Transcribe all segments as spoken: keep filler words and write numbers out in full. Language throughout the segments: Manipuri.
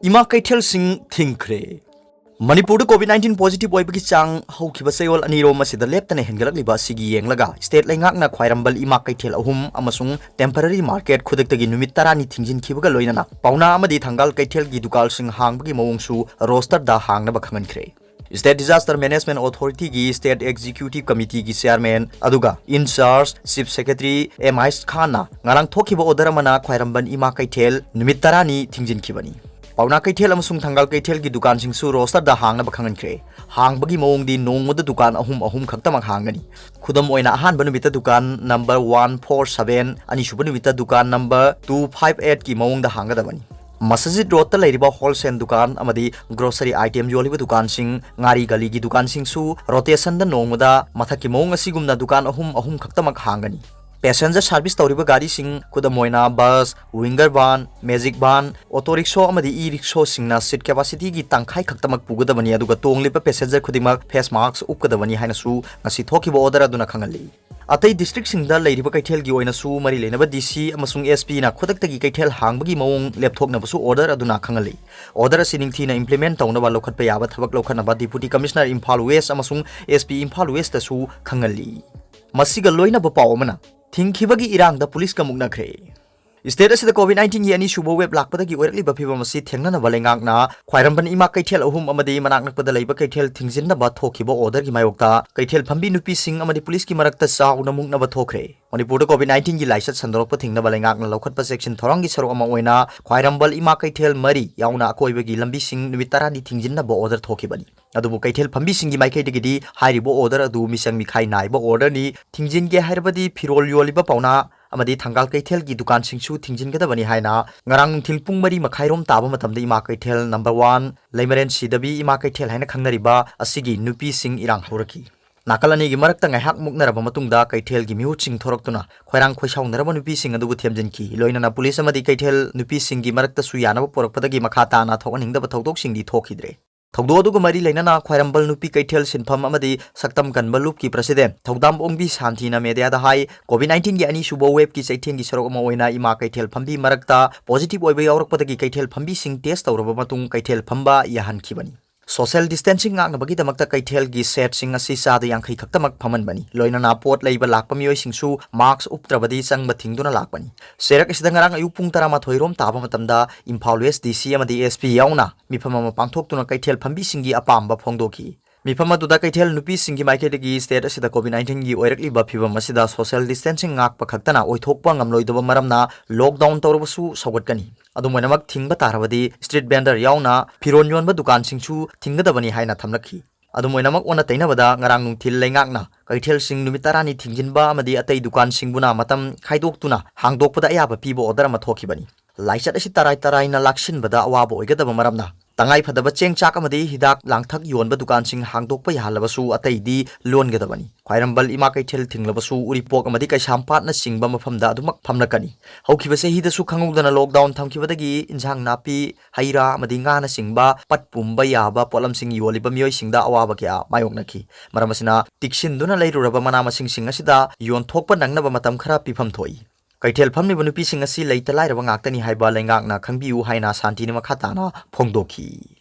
ꯏꯃꯥ ꯀꯩꯊꯦꯜꯁꯤꯡ ꯊꯤꯡꯈ꯭ꯔꯦ꯫ ꯃꯅꯤꯄꯨꯔꯗ COVID nineteen positive ꯑꯣꯏꯕꯒꯤ ꯆꯥꯡ ꯍꯧꯈꯤꯕ ꯆꯌꯣꯜ ꯑꯅꯤꯔꯣꯝ ꯑꯁꯤꯗ ꯂꯦꯞꯇꯅ ꯍꯦꯟꯒꯠꯂꯛꯂꯤꯕ ꯑꯁꯤꯒꯤ ꯌꯦꯡꯂꯒ, state ꯂꯩꯉꯥꯛꯅ ꯈ꯭ꯋꯥꯏꯔꯝꯕꯟ ꯏꯃꯥ ꯀꯩꯊꯦꯜ ꯑꯍꯨꯝ ꯑꯃꯁꯨꯡ temporary market ꯈꯨꯗꯛꯇꯒꯤ ꯅꯨꯃꯤꯠ ꯇꯔꯥꯅꯤ ꯊꯤꯡꯖꯤꯟꯈꯤꯕꯒ ꯂꯣꯏꯅꯅ ꯄꯥꯎꯅꯥ ꯑꯃꯗꯤ ꯊꯪꯒꯥꯜ ꯀꯩꯊꯦꯜꯒꯤ ꯗꯨꯀꯥꯟꯁꯤꯡ ꯍꯥꯡꯕꯒꯤ ꯃꯑꯣꯡꯁꯨ rosterꯗ ꯍꯥꯡꯅꯕ ꯈꯪꯍꯟꯈ꯭ꯔꯦ꯫ State Disaster Management Authorityꯒꯤ State Executive Committeeꯒꯤ chairman ꯑꯗꯨꯒ in charge Chief Secretary M ꯑꯥꯏꯁ ꯈꯥꯟꯅ ꯉꯔꯥꯡ ꯊꯣꯛꯈꯤꯕ order ꯑꯃꯅ ꯈ꯭ꯋꯥꯏꯔꯝꯕꯟ ꯏꯃꯥ ꯀꯩꯊꯦꯜ ꯅꯨꯃꯤꯠ ꯇꯔꯥꯅꯤ ꯊꯤꯡꯖꯤꯟꯈꯤꯕꯅꯤ꯫ ꯄꯥꯎꯅꯥ ꯀꯩꯊꯦꯜ ꯑꯃꯁꯨꯡ ꯊꯪꯒꯥꯜ ꯀꯩꯊꯦꯜꯒꯤ ꯗꯨꯀꯥꯟꯁꯤꯡꯁꯨ rosterꯗ ꯍꯥꯡꯅꯕ ꯈꯪꯍꯟꯈ꯭ꯔꯦ꯫ ꯍꯥꯡꯕꯒꯤ ꯃꯑꯣꯡꯗꯤ ꯅꯣꯡꯃꯗ ꯗꯨꯀꯥꯟ ꯑꯍꯨꯝ ꯑꯍꯨꯝ ꯈꯛꯇꯃꯛ ꯍꯥꯡꯒꯅꯤ꯫ ꯈꯨꯗꯝ ꯑꯣꯏꯅ, ꯑꯍꯥꯟꯕ ꯅꯨꯃꯤꯠꯇ ꯗꯨꯀꯥꯟ number one four seven, ꯑꯅꯤꯁꯨꯕ ꯅꯨꯃꯤꯠꯇ ꯗꯨꯀꯥꯟ number two five eightꯀꯤ ꯃꯑꯣꯡꯗ ꯍꯥꯡꯒꯗꯕꯅꯤ꯫ ꯃꯁꯖꯤꯗ ꯔꯣꯗꯇ ꯂꯩꯔꯤꯕ wholesale ꯗꯨꯀꯥꯟ ꯑꯃꯗꯤ grocery item ꯌꯣꯜꯂꯤꯕ ꯗꯨꯀꯥꯟꯁꯤꯡ, ꯉꯥꯔꯤ ꯒꯂꯤꯒꯤ ꯗꯨꯀꯥꯟꯁꯤꯡꯁꯨ rotationꯗ ꯅꯣꯡꯃꯗ ꯃꯊꯛꯀꯤ ꯃꯑꯣꯡ ꯑꯁꯤꯒꯨꯝꯅ ꯗꯨꯀꯥꯟ ꯑꯍꯨꯝ ꯑꯍꯨꯝ ꯈꯛꯇꯃꯛ ꯍꯥꯡꯒꯅꯤ꯫ Passenger service ꯇꯧꯔꯤꯕ ꯒꯥꯔꯤꯁꯤꯡ, ꯈꯨꯗꯝ ꯑꯣꯏꯅ bus, winger van, magic van, auto rickshaw ꯑꯃꯗꯤ e-rickshawꯁꯤꯡꯅ seat capacityꯒꯤ ꯇꯪꯈꯥꯏ ꯈꯛꯇꯃꯛ ꯄꯨꯒꯗꯕꯅꯤ, ꯑꯗꯨꯒ ꯇꯣꯡꯂꯤꯕ passenger ꯈꯨꯗꯤꯡꯃꯛ face mask ꯎꯞꯀꯗꯕꯅꯤ ꯍꯥꯏꯅꯁꯨ ꯉꯁꯤ ꯊꯣꯛꯈꯤꯕ order ꯑꯗꯨꯅ ꯈꯪꯍꯜꯂꯤ꯫ ꯑꯇꯩ districtꯁꯤꯡꯗ ꯂꯩꯔꯤꯕ ꯀꯩꯊꯦꯜꯒꯤ ꯑꯣꯏꯅꯁꯨ ꯃꯔꯤ ꯂꯩꯅꯕ D C ꯑꯃꯁꯨꯡ S Pꯅ ꯈꯨꯗꯛꯇꯒꯤ ꯀꯩꯊꯦꯜ ꯍꯥꯡꯕꯒꯤ ꯃꯑꯣꯡ ꯂꯦꯞꯊꯣꯛꯅꯕꯁꯨ order ꯑꯗꯨꯅ ꯈꯪꯍꯜꯂꯤ꯫ Order ꯑꯁꯤ ꯅꯤꯡꯊꯤꯅ implement ꯇꯧꯅꯕ ꯂꯧꯈꯠꯄ ꯌꯥꯕ ꯊꯕꯛ ꯂꯧꯈꯠꯅꯕ Deputy Commissioner ꯏꯝꯐꯥꯜ West ꯑꯃꯁꯨꯡ S P ꯏꯝꯐꯥꯜ Westꯇꯁꯨ ꯈꯪꯍꯜꯂꯤ꯫ ꯃꯁꯤꯒ ꯂꯣꯏꯅꯕ ꯄꯥꯎ ꯑꯃꯅ, ꯊꯤꯡꯈꯤꯕꯒꯤ ꯏꯔꯥꯡꯗ ꯄꯨꯂꯤꯁꯀ ꯃꯨꯛꯅꯈ꯭ꯔꯦ꯫ State ꯑꯁꯤꯗ COVID nineteenꯒꯤ ꯑꯅꯤꯁꯨꯕ wave ꯂꯥꯛꯄꯗꯒꯤ ꯑꯣꯏꯔꯛꯂꯤꯕ ꯐꯤꯕꯝ ꯑꯁꯤ ꯊꯦꯡꯅꯅꯕ ꯂꯩꯉꯥꯛꯅ ꯈ꯭ꯋꯥꯏꯔꯝꯕꯟ ꯏꯃꯥ ꯀꯩꯊꯦꯜ ꯑꯍꯨꯝ ꯑꯃꯗꯤ ꯃꯅꯥꯛ ꯅꯛꯄꯗ ꯂꯩꯕ ꯀꯩꯊꯦꯜ ꯊꯤꯡꯖꯤꯟꯅꯕ ꯊꯣꯛꯈꯤꯕ orderꯒꯤ ꯃꯥꯌꯣꯛꯇ ꯀꯩꯊꯦꯜ ꯐꯝꯕꯤ ꯅꯨꯄꯤꯁꯤꯡ ꯑꯃꯗꯤ ꯄꯨꯂꯤꯁꯀꯤ ꯃꯔꯛꯇ ꯆꯥꯎꯅ ꯃꯨꯛꯅꯕ ꯊꯣꯛꯈ꯭ꯔꯦ꯫ ꯃꯅꯤꯄꯨꯔꯗ COVID nineteenꯒꯤ ꯂꯥꯏꯆꯠ ꯁꯟꯗꯣꯔꯛꯄ ꯊꯤꯡꯅꯕ ꯂꯩꯉꯥꯛꯅ ꯂꯧꯈꯠꯄ ꯆꯦꯛꯁꯤꯟ ꯊꯧꯔꯥꯡꯒꯤ ꯁꯔꯨꯛ ꯑꯃ ꯑꯣꯏꯅ ꯈ꯭ꯋꯥꯏꯔꯝꯕꯟ ꯏꯃꯥ ꯀꯩꯊꯦꯜ ꯃꯔꯤ ꯌꯥꯎꯅ ꯑꯀꯣꯏꯕꯒꯤ ꯂꯝꯕꯤꯁꯤꯡ ꯅꯨꯃꯤꯠ ꯇꯔꯥꯅꯤ ꯊꯤꯡꯖꯤꯟꯅꯕ order ꯊꯣꯛꯈꯤꯕꯅꯤ꯫ ꯑꯗꯨꯕꯨ ꯀꯩꯊꯦꯜ ꯐꯝꯕꯤꯁꯤꯡꯒꯤ ꯃꯥꯏꯀꯩꯗꯒꯤꯗꯤ ꯍꯥꯏꯔꯤꯕ order ꯑꯗꯨ ꯃꯤꯆꯪ ꯃꯤꯈꯥꯏ ꯅꯥꯏꯕ orderꯅꯤ, ꯊꯤꯡꯖꯤꯟꯒꯦ ꯍꯥꯏꯔꯕꯗꯤ ꯐꯤꯔꯣꯜ ꯌꯣꯜꯂꯤꯕ ꯄꯥꯎꯅꯥ ꯑꯃꯗꯤ ꯊꯪꯒꯥꯜ ꯀꯩꯊꯦꯜꯒꯤ ꯗꯨꯀꯥꯟꯁꯤꯡꯁꯨ ꯊꯤꯡꯖꯤꯟꯒꯗꯕꯅꯤ ꯍꯥꯏꯅ ꯉꯔꯥꯡ ꯅꯨꯡꯊꯤꯜ ꯄꯨꯡ ꯃꯔꯤ ꯃꯈꯥꯏꯔꯣꯝ ꯇꯥꯕ ꯃꯇꯝꯗ ꯏꯃꯥ ꯀꯩꯊꯦꯜ number one, ꯂꯩꯃꯔꯦꯟ ꯁꯤꯗꯕꯤ ꯏꯃꯥ ꯀꯩꯊꯦꯜ ꯍꯥꯏꯅ ꯈꯪꯅꯔꯤꯕ ꯑꯁꯤꯒꯤ ꯅꯨꯄꯤꯁꯤꯡ ꯏꯔꯥꯡ ꯍꯧꯔꯛꯈꯤ꯫ ꯅꯥꯀꯜ ꯑꯅꯤꯒꯤ ꯃꯔꯛꯇ ꯉꯥꯏꯍꯥꯛ ꯃꯨꯛꯅꯔꯕ ꯃꯇꯨꯡꯗ ꯀꯩꯊꯦꯜꯒꯤ ꯃꯤꯍꯨꯠꯁꯤꯡ ꯊꯣꯔꯛꯇꯨꯅ ꯈꯣꯏꯔꯥꯡ ꯈꯣꯏꯁꯥꯎꯅꯔꯕ ꯅꯨꯄꯤꯁꯤꯡ ꯑꯗꯨꯕꯨ ꯊꯦꯝꯖꯤꯟꯈꯤ꯫ ꯂꯣꯏꯅꯅ ꯄꯨꯂꯤꯁ ꯑꯃꯗꯤ ꯀꯩꯊꯦꯜ ꯅꯨꯄꯤꯁꯤꯡꯒꯤ ꯃꯔꯛꯇꯁꯨ ꯌꯥꯅꯕ ꯄꯨꯔꯛꯄꯗꯒꯤ ꯃꯈꯥ ꯇꯥꯅ ꯊꯣꯛꯍꯟꯅꯤꯡꯗꯕ ꯊꯧꯗꯣꯛꯁꯤꯡꯗꯤ ꯊꯣꯛꯈꯤꯗ꯭ꯔꯦ꯫ ꯊꯧꯗꯣꯛ ꯑꯗꯨꯒ ꯃꯔꯤ ꯂꯩꯅꯅ ꯈ꯭ꯋꯥꯏꯔꯝꯕꯟ ꯅꯨꯄꯤ ꯀꯩꯊꯦꯜ ꯁꯤꯟꯐꯝ ꯑꯃꯗꯤ ꯁꯛꯇꯝ ꯀꯟꯕ ꯂꯨꯞꯀꯤ president ꯊꯧꯗꯥꯝ ꯑꯣꯡꯕꯤ ꯁꯥꯟꯇꯤꯅ mediaꯗ ꯍꯥꯏ, COVID nineteenꯒꯤ ꯑꯅꯤꯁꯨꯕ waveꯀꯤ ꯆꯩꯊꯦꯡꯒꯤ ꯁꯔꯨꯛ ꯑꯃ ꯑꯣꯏꯅ ꯏꯃꯥ ꯀꯩꯊꯦꯜ ꯐꯝꯕꯤ ꯃꯔꯛꯇ positive ꯑꯣꯏꯕ ꯌꯥꯎꯔꯛꯄꯗꯒꯤ ꯀꯩꯊꯦꯜ ꯐꯝꯕꯤꯁꯤꯡ test ꯇꯧꯔꯕ ꯃꯇꯨꯡ ꯀꯩꯊꯦꯜ ꯐꯝꯕ ꯌꯥꯍꯟꯈꯤꯕꯅꯤ꯫ Social distancing ꯉꯥꯛꯅꯕꯒꯤꯗꯃꯛꯇ ꯀꯩꯊꯦꯜꯒꯤ setꯁꯤꯡ ꯑꯁꯤ ꯆꯥꯗ ꯌꯥꯡꯈꯩ ꯈꯛꯇꯃꯛ ꯐꯝꯍꯟꯕꯅꯤ꯫ ꯂꯣꯏꯅꯅ ꯄꯣꯠ ꯂꯩꯕ ꯂꯥꯛꯄ ꯃꯤꯑꯣꯏꯁꯤꯡꯁꯨ mask ꯎꯞꯇ꯭ꯔꯕꯗꯤ ꯆꯪꯕ ꯊꯤꯡꯗꯨꯅ ꯂꯥꯛꯄꯅꯤ꯫ ꯆꯦꯔꯛ ꯑꯁꯤꯗ ꯉꯔꯥꯡ ꯑꯌꯨꯛ ꯄꯨꯡ ꯇꯔꯥꯃꯥꯊꯣꯏ ꯔꯣꯝ ꯇꯥꯕ ꯃꯇꯝꯗ ꯏꯝꯐꯥꯜ West DC ꯑꯃꯗꯤ SP ꯌꯥꯎꯅ ꯃꯤꯐꯝ ꯑꯃ ꯄꯥꯡꯊꯣꯛꯇꯨꯅ ꯀꯩꯊꯦꯜ ꯐꯝꯕꯤꯁꯤꯡꯒꯤ ꯑꯄꯥꯝꯕ ꯐꯣꯡꯗꯣꯛꯈꯤ꯫ ꯃꯤꯐꯝ ꯑꯗꯨꯗ ꯀꯩꯊꯦꯜ ꯅꯨꯄꯤꯁꯤꯡꯒꯤ ꯃꯥꯏꯀꯩꯗꯒꯤ state ꯑꯁꯤꯗ COVID nineteenꯒꯤ ꯑꯣꯏꯔꯛꯂꯤꯕ ꯐꯤꯚꯝ ꯑꯁꯤꯗ social distancing ꯉꯥꯛꯄ ꯈꯛꯇꯅ ꯑꯣꯏꯊꯣꯛꯄ ꯉꯝꯂꯣꯏꯗꯕ ꯃꯔꯝꯅ lockdown ꯇꯧꯔꯕꯁꯨ ꯁꯧꯒꯠꯀꯅꯤ꯫ ꯑꯗꯨꯝ ꯑꯣꯏꯅꯃꯛ ꯊꯤꯡꯕ ꯇꯥꯔꯕꯗꯤ street vendor ꯌꯥꯎꯅ ꯐꯤꯔꯣꯟ ꯌꯣꯟꯕ ꯗꯨꯀꯥꯟꯁꯤꯡꯁꯨ ꯊꯤꯡꯒꯗꯕꯅꯤ ꯍꯥꯏꯅ ꯊꯝꯂꯛꯈꯤ꯫ ꯑꯗꯨꯝ ꯑꯣꯏꯅꯃꯛ ꯑꯣꯟꯅ ꯇꯩꯅꯕꯗ ꯉꯔꯥꯡ ꯅꯨꯡꯊꯤꯜ ꯂꯩꯉꯥꯛꯅ ꯀꯩꯊꯦꯜꯁꯤꯡ ꯅꯨꯃꯤꯠ ꯇꯔꯥꯅꯤ ꯊꯤꯡꯖꯤꯟꯕ ꯑꯃꯗꯤ ꯑꯇꯩ ꯗꯨꯀꯥꯟꯁꯤꯡꯕꯨꯅ ꯃꯇꯝ ꯈꯥꯏꯗꯣꯛꯇꯨꯅ ꯍꯥꯡꯗꯣꯛꯄꯗ ꯑꯌꯥꯕ ꯄꯤꯕ order ꯑꯃ ꯊꯣꯛꯈꯤꯕꯅꯤ꯫ ꯂꯥꯏꯆꯠ ꯑꯁꯤ ꯇꯔꯥꯏ ꯇꯔꯥꯏꯅ ꯂꯥꯛꯁꯤꯟꯕꯗ ꯑꯋꯥꯕ ꯑꯣꯏꯒꯗꯕ ꯃꯔꯝꯅ ꯇꯉꯥꯏ ꯐꯗꯕ ꯆꯦꯡ ꯆꯥꯛ ꯑꯃꯗꯤ ꯍꯤꯗꯥꯛ ꯂꯥꯡꯊꯛ ꯌꯣꯟꯕ ꯗꯨꯀꯥꯟꯁꯤꯡ ꯍꯥꯡꯗꯣꯛꯄ ꯌꯥꯍꯜꯂꯕꯁꯨ ꯑꯇꯩꯗꯤ ꯂꯣꯟꯒꯗꯕꯅꯤ꯫ ꯈ꯭ꯋꯥꯏꯔꯝꯕꯜ ꯏꯃꯥ ꯀꯩꯊꯦꯜ ꯊꯤꯡꯂꯕꯁꯨ ꯎꯔꯤꯄꯣꯛ ꯑꯃꯗꯤ ꯀꯩꯁꯥꯝꯄꯥꯠꯅꯆꯤꯡꯕ ꯃꯐꯝꯗ ꯑꯗꯨꯃꯛ ꯐꯝꯂꯛꯀꯅꯤ꯫ ꯍꯧꯈꯤꯕ ꯆꯍꯤꯗꯁꯨ ꯈꯪꯍꯧꯗꯅ lockdown ꯊꯝꯈꯤꯕꯗꯒꯤ ꯏꯟꯁꯥꯡ ꯅꯥꯄꯤ, ꯍꯩ ꯔꯥ ꯑꯃꯗꯤ ꯉꯥꯅꯆꯤꯡꯕ ꯄꯠ ꯄꯨꯝꯕ ꯌꯥꯕ ꯄꯣꯠꯂꯝꯁꯤꯡ ꯌꯣꯜꯂꯤꯕ ꯃꯤꯑꯣꯏꯁꯤꯡꯗ ꯑꯋꯥꯕ ꯀꯌꯥ ꯃꯥꯌꯣꯛꯅꯈꯤ꯫ ꯃꯔꯝ ꯑꯁꯤꯅ ꯇꯤꯛꯁꯤꯟꯗꯨꯅ ꯂꯩꯔꯨꯔꯕ ꯃꯅꯥ ꯃꯁꯤꯡꯁꯤꯡ ꯑꯁꯤꯗ ꯌꯣꯟꯊꯣꯛꯄ ꯅꯪꯅꯕ ꯃꯇꯝ ꯈꯔ ꯄꯤꯐꯝ ꯊꯣꯛꯏ꯫ ꯀꯩꯊꯦꯜ ꯐꯝꯂꯤꯕ ꯅꯨꯄꯤꯁꯤꯡ ꯑꯁꯤ ꯂꯩꯇ ꯂꯥꯏꯔꯕ ꯉꯥꯛꯇꯅꯤ ꯍꯥꯏꯕ ꯂꯩꯉꯥꯛꯅ ꯈꯪꯕꯤꯌꯨ ꯍꯥꯏꯅ ꯁꯥꯟꯇꯤꯅ ꯃꯈꯥ ꯇꯥꯅ ꯐꯣꯡꯗꯣꯛꯈꯤ꯫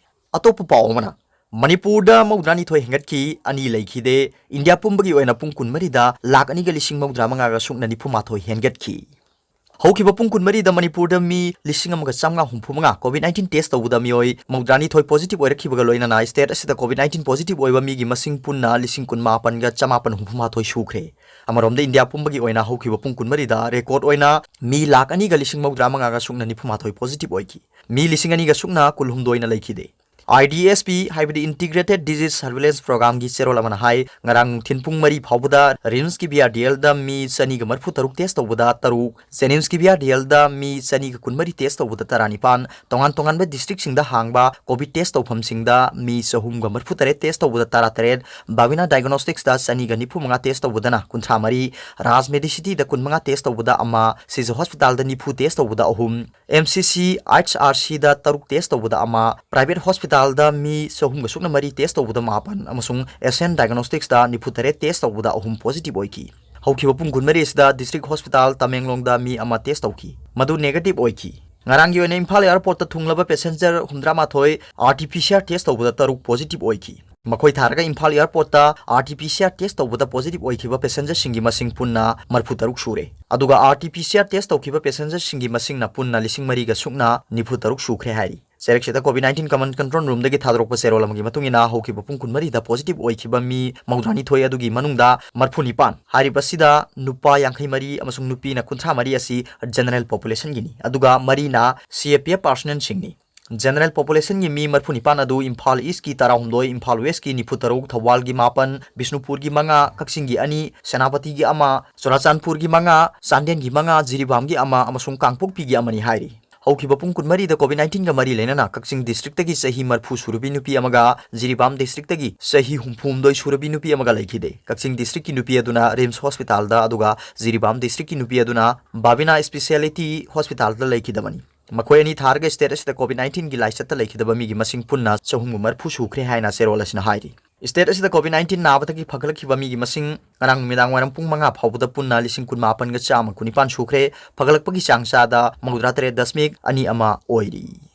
ꯑꯇꯣꯞꯄ ꯄꯥꯎ ꯑꯃꯅ, ꯃꯅꯤꯄꯨꯔꯗ ꯃꯧꯗ꯭ꯔꯥꯅꯤꯊꯣꯏ ꯍꯦꯟꯒꯠꯈꯤ, ꯑꯅꯤ ꯂꯩꯈꯤꯗꯦ꯫ ꯏꯟꯗꯤꯌꯥ ꯄꯨꯝꯕꯒꯤ ꯑꯣꯏꯅ ꯄꯨꯡ ꯀꯨꯟꯃꯔꯤꯗ ꯂꯥꯈ ꯑꯅꯤꯒ ꯂꯤꯁꯤꯡ ꯃꯧꯗ꯭ꯔꯥ ꯃꯉꯥꯒ ꯁꯨꯞꯅ ꯅꯤꯐꯨ ꯃꯥꯊꯣꯏ ꯍꯦꯟꯒꯠꯈꯤ꯫ ꯍꯧꯈꯤꯕ ꯄꯨꯡ ꯀꯨꯟꯃꯔꯤꯗ ꯃꯅꯤꯄꯨꯔꯗ ꯃꯤ ꯂꯤꯁꯤꯡ ꯑꯃꯒ ꯆꯥꯝꯃꯉꯥ ꯍꯨꯝꯐꯨ ꯃꯉꯥ COVID nineteen test ꯇꯧꯕꯗ ꯃꯤꯑꯣꯏ ꯃꯧꯗ꯭ꯔꯥꯅꯤꯊꯣꯏ positive ꯑꯣꯏꯔꯛꯈꯤꯕꯒ ꯂꯣꯏꯅꯅ state ꯑꯁꯤꯗ COVID nineteen positive ꯑꯣꯏꯕ ꯃꯤꯒꯤ ꯃꯁꯤꯡ ꯄꯨꯟꯅ ꯂꯤꯁꯤꯡ ꯀꯨꯟꯃꯥꯄꯟꯒ ꯆꯃꯥꯄꯟ ꯍꯨꯝꯐꯨ ꯃꯥꯊꯣꯏ ꯁꯨꯈ꯭ꯔꯦ꯫ ꯑꯃꯔꯣꯝꯗ ꯏꯟꯗꯤꯌꯥ ꯄꯨꯝꯕꯒꯤ ꯑꯣꯏꯅ ꯍꯧꯈꯤꯕ ꯄꯨꯡ ꯀꯨꯟꯃꯔꯤꯗ record ꯑꯣꯏꯅ ꯃꯤ ꯂꯥꯈ ꯑꯅꯤꯒ ꯂꯤꯁꯤꯡ ꯃꯧꯗ꯭ꯔꯥ ꯃꯉꯥꯒ ꯁꯨꯞꯅ ꯅꯤꯐꯨ ꯃꯥꯊꯣꯏ positive ꯑꯣꯏꯈꯤ꯫ ꯃꯤ ꯂꯤꯁꯤꯡ ꯑꯅꯤꯒ ꯁꯨꯞꯅ ꯀꯨꯟꯍꯨꯝꯗꯣꯏꯅ ꯂꯩꯈꯤꯗꯦ꯫ IDSP ꯍꯥꯏꯕꯗꯤ Integrated Disease Surveillance Programꯒꯤ ꯆꯦꯔꯣꯜ ꯑꯃꯅ ꯍꯥꯏ, ꯉꯔꯥꯡ ꯅꯨꯡꯊꯤꯜ ꯄꯨꯡ ꯃꯔꯤ ꯐꯥꯎꯕꯗ RIMSꯀꯤ VRDLꯗ ꯃꯤ ꯆꯅꯤꯒ ꯃꯔꯤꯐꯨ ꯇꯔꯨꯛ test ꯇꯧꯕꯗ ꯇꯔꯨꯛ, JNIMSꯀꯤ VRDLꯗ ꯃꯤ ꯆꯅꯤꯒ ꯀꯨꯟꯃꯔꯤ test ꯇꯧꯕꯗ ꯇꯔꯥꯅꯤꯄꯥꯟ, ꯇꯣꯉꯥꯟ ꯇꯣꯉꯥꯟꯕ districtꯁꯤꯡꯗ ꯍꯥꯡꯕ COVID test ꯇꯧꯐꯝꯁꯤꯡꯗ ꯃꯤ ꯆꯍꯨꯝꯒ ꯃꯔꯤꯐꯨ ꯇꯔꯦꯠ test ꯇꯧꯕꯗ ꯇꯔꯥꯇꯔꯦꯠ, Bhavina Diagnosticsꯇ ꯆꯅꯤꯒ ꯅꯤꯐꯨ ꯃꯉꯥ test ꯇꯧꯕꯗꯅ ꯀꯨꯟꯊ꯭ꯔꯥ ꯃꯔꯤ, Raj Medicityꯗ ꯀꯨꯟꯃꯉꯥ test ꯇꯧꯕꯗ ꯑꯃ, Sija Hospitalꯗ ꯅꯤꯐꯨ test ꯇꯧꯕꯗ ꯑꯍꯨꯝ, MCC IHRCꯗ ꯇꯔꯨꯛ test ꯇꯧꯕꯗ ꯑꯃ, private hospital ꯍꯣꯁꯄꯤꯇꯥꯜꯗ ꯃꯤ ꯆꯍꯨꯝꯒ ꯁꯨꯞꯅ ꯃꯔꯤ ꯇꯦꯁ ꯇꯧꯕꯗ ꯃꯥꯄꯟ ꯑꯃꯁꯨꯡ ꯑꯦꯁꯤꯌꯥꯟ ꯗꯥꯏꯒꯅꯣꯁꯇꯤꯛꯁꯇ ꯅꯤꯐꯨ ꯇꯔꯦꯠ ꯇꯦꯁ ꯇꯧꯕꯗ ꯑꯍꯨꯝ ꯄꯣꯖꯤꯇꯤꯚ ꯑꯣꯏꯈꯤ꯫ ꯍꯧꯈꯤꯕ ꯄꯨꯡ ꯀꯨꯟꯃꯔꯤ ꯑꯁꯤꯗ ꯗꯤꯁꯇ꯭ꯔꯤꯛ ꯍꯣꯁꯄꯤꯇꯥꯜ ꯇꯃꯦꯡꯂꯣꯡꯗ ꯃꯤ ꯑꯃ ꯇꯦꯁ ꯇꯧꯈꯤ, ꯃꯗꯨ ꯅꯦꯒꯦꯇꯤꯚ ꯑꯣꯏꯈꯤ꯫ ꯉꯔꯥꯡꯒꯤ ꯑꯣꯏꯅ ꯏꯝꯐꯥꯜ ꯑꯦꯌꯔꯄꯣꯔꯠꯇ ꯊꯨꯡꯂꯕ ꯄꯦꯁꯦꯟꯖꯔ ꯍꯨꯝꯗ꯭ꯔꯥ ꯃꯥꯊꯣꯏ R T P C R test ꯇꯧꯕꯗ ꯇꯔꯨꯛ ꯄꯣꯖꯤꯇꯤꯚ ꯑꯣꯏꯈꯤ꯫ ꯃꯈꯣꯏ ꯊꯥꯔꯒ ꯏꯝꯐꯥꯜ ꯑꯦꯌꯔꯄꯣꯔꯠꯇ R T P C R test ꯇꯧꯕꯗ ꯄꯣꯖꯤꯇꯤꯚ ꯑꯣꯏꯈꯤꯕ ꯄꯦꯁꯦꯟꯖꯔꯁꯤꯡꯒꯤ ꯃꯁꯤꯡ ꯄꯨꯟꯅ ꯃꯔꯤꯐꯨ ꯇꯔꯨꯛ ꯁꯨꯔꯦ꯫ ꯑꯗꯨꯒ R T P C R test ꯇꯧꯈꯤꯕ ꯄꯦꯁꯦꯟꯖꯔꯁꯤꯡꯒꯤ ꯃꯁꯤꯡꯅ ꯄꯨꯟꯅ ꯂꯤꯁꯤꯡ ꯃꯔꯤꯒ ꯁꯨꯞꯅ ꯅꯤꯐꯨ ꯇꯔꯨꯛ ꯁꯨꯈ꯭ꯔꯦ ꯍꯥꯏꯔꯤ꯫ ꯆꯩꯔꯛꯁꯤꯗ ꯀꯣꯚꯤꯗ ꯅꯥꯏꯟꯇꯤꯟ ꯀꯃꯥꯟ ꯀꯟꯇ꯭ꯔꯣꯜ ꯔꯨꯝꯗꯒꯤ ꯊꯥꯗꯣꯔꯛꯄ ꯆꯦꯔꯣꯜ ꯑꯃꯒꯤ ꯃꯇꯨꯡ ꯏꯟꯅ, ꯍꯧꯈꯤꯕ ꯄꯨꯡ ꯀꯨꯟꯃꯔꯤꯗ ꯄꯣꯖꯤꯇꯤꯚ ꯑꯣꯏꯈꯤꯕ ꯃꯤ ꯃꯧꯗ꯭ꯔꯥꯅꯤꯊꯣꯏ ꯑꯗꯨꯒꯤ ꯃꯅꯨꯡꯗ ꯃꯔꯤꯐꯨ ꯅꯤꯄꯥꯟ, ꯍꯥꯏꯔꯤꯕꯁꯤꯗ ꯅꯨꯄꯥ ꯌꯥꯡꯈꯩ ꯃꯔꯤ ꯑꯃꯁꯨꯡ ꯅꯨꯄꯤꯅ ꯀꯨꯟꯊ꯭ꯔꯥ ꯃꯔꯤ ꯑꯁꯤ ꯖꯦꯅꯔꯦꯜ ꯄꯣꯄꯨꯂꯦꯁꯟꯒꯤꯅꯤ, ꯑꯗꯨꯒ ꯃꯔꯤꯅ ꯁꯤ ꯑꯦ ꯄꯤ ꯑꯦꯐ ꯄꯥꯔꯁꯣꯅꯦꯜꯁꯤꯡꯅꯤ꯫ ꯖꯦꯅꯔꯦꯜ ꯄꯣꯄꯨꯂꯦꯁꯟꯒꯤ ꯃꯤ ꯃꯔꯤꯐꯨ ꯅꯤꯄꯥꯟ ꯑꯗꯨ ꯏꯝꯐꯥꯜ ꯏꯁꯀꯤ ꯇꯔꯥꯍꯨꯝꯗꯣꯏ, ꯏꯝꯐꯥꯜ ꯋꯦꯁꯀꯤ ꯅꯤꯐꯨ ꯇꯔꯨꯛ, ꯊꯧꯕꯥꯜꯒꯤ ꯃꯥꯄꯟ, ꯕꯤꯁꯅꯨꯄꯨꯔꯒꯤ ꯃꯉꯥ, ꯀꯛꯆꯤꯡꯒꯤ ꯑꯅꯤ, ꯁꯦꯅꯥꯄꯇꯤꯒꯤ ꯑꯃ, ꯆꯨꯔꯥꯆꯥꯟꯄꯨꯔꯒꯤ ꯃꯉꯥ, ꯆꯥꯟꯗꯦꯜꯒꯤ ꯃꯉꯥ, ꯖꯤꯔꯤꯕꯥꯝꯒꯤ ꯑꯃ ꯑꯃꯁꯨꯡ ꯀꯥꯡꯄꯣꯛꯄꯤꯒꯤ ꯑꯃꯅꯤ ꯍꯥꯏꯔꯤ꯫ ꯍꯧꯈꯤꯕ ꯄꯨꯡ ꯀꯨꯟꯃꯔꯤꯗ ꯀꯣꯚꯤꯗ ꯅꯥꯏꯟꯇꯤꯟꯒ ꯃꯔꯤ ꯂꯩꯅꯅ ꯀꯛꯆꯤꯡ ꯗꯤꯁꯇ꯭ꯔꯤꯛꯇꯒꯤ ꯆꯍꯤ ꯃꯔꯤꯐꯨ ꯁꯨꯔꯕꯤ ꯅꯨꯄꯤ ꯑꯃꯒ ꯖꯤꯔꯤꯕꯥꯝ ꯗꯤꯁꯇ꯭ꯔꯤꯛꯇꯒꯤ ꯆꯍꯤ ꯍꯨꯝꯐꯨꯍꯨꯝꯗꯣꯏ ꯁꯨꯔꯕꯤ ꯅꯨꯄꯤ ꯑꯃꯒ ꯂꯩꯈꯤꯗꯦ꯫ ꯀꯛꯆꯤꯡ ꯗꯤꯁꯇ꯭ꯔꯤꯛꯀꯤ ꯅꯨꯄꯤ ꯑꯗꯨꯅ ꯔꯤꯝꯁ ꯍꯣꯁꯄꯤꯇꯥꯜꯗ, ꯑꯗꯨꯒ ꯖꯤꯔꯤꯕꯥꯝ ꯗꯤꯁꯇ꯭ꯔꯤꯛꯀꯤ ꯅꯨꯄꯤ ꯑꯗꯨꯅ ꯕꯥꯕꯤꯅꯥ ꯏꯁꯄꯤꯁꯤꯌꯦꯂꯤꯇꯤ ꯍꯣꯁꯄꯤꯇꯥꯜꯗ ꯂꯩꯈꯤꯗꯕꯅꯤ꯫ ꯃꯈꯣꯏ ꯑꯅꯤ ꯊꯥꯔꯒ ꯁ꯭ꯇꯦꯠ ꯑꯁꯤꯗ ꯀꯣꯚꯤꯗ ꯅꯥꯏꯟꯇꯤꯟꯒꯤ ꯂꯥꯏꯆꯠꯇ ꯂꯩꯈꯤꯗꯕ ꯃꯤꯒꯤ ꯃꯁꯤꯡ ꯄꯨꯟꯅ ꯆꯍꯨꯝꯒ ꯃꯔꯤꯐꯨ ꯁꯨꯈ꯭ꯔꯦ ꯍꯥꯏꯅ ꯆꯦꯔꯣꯜ ꯑꯁꯤꯅ ꯍꯥꯏꯔꯤ꯫ ꯁ꯭ꯇꯦꯠ ꯑꯁꯤꯗ ꯀꯣꯚꯤꯗ ꯅꯥꯏꯟꯇꯤꯟ ꯅꯥꯕꯗꯒꯤ ꯐꯒꯠꯂꯛꯈꯤꯕ ꯃꯤꯒꯤ ꯃꯁꯤꯡ ꯉꯔꯥꯡ ꯅꯨꯃꯤꯗꯥꯡ ꯋꯥꯏꯔꯝ ꯄꯨꯡ ꯃꯉꯥ ꯐꯥꯎꯕꯗ ꯄꯨꯟꯅ ꯂꯤꯁꯤꯡ ꯀꯨꯟꯃꯥꯄꯟꯒ ꯆꯥꯝꯃ ꯀꯨꯟꯅꯤꯄꯥꯟ ꯁꯨꯈ꯭ꯔꯦ꯫ ꯐꯒꯠꯂꯛꯄꯒꯤ ꯆꯥꯡ ꯆꯥꯗ ꯃꯧꯗ꯭ꯔꯥ ꯇꯔꯦꯠ ꯗꯁꯃꯤꯛ ꯑꯅꯤ ꯑꯃ ꯑꯣꯏꯔꯤ꯫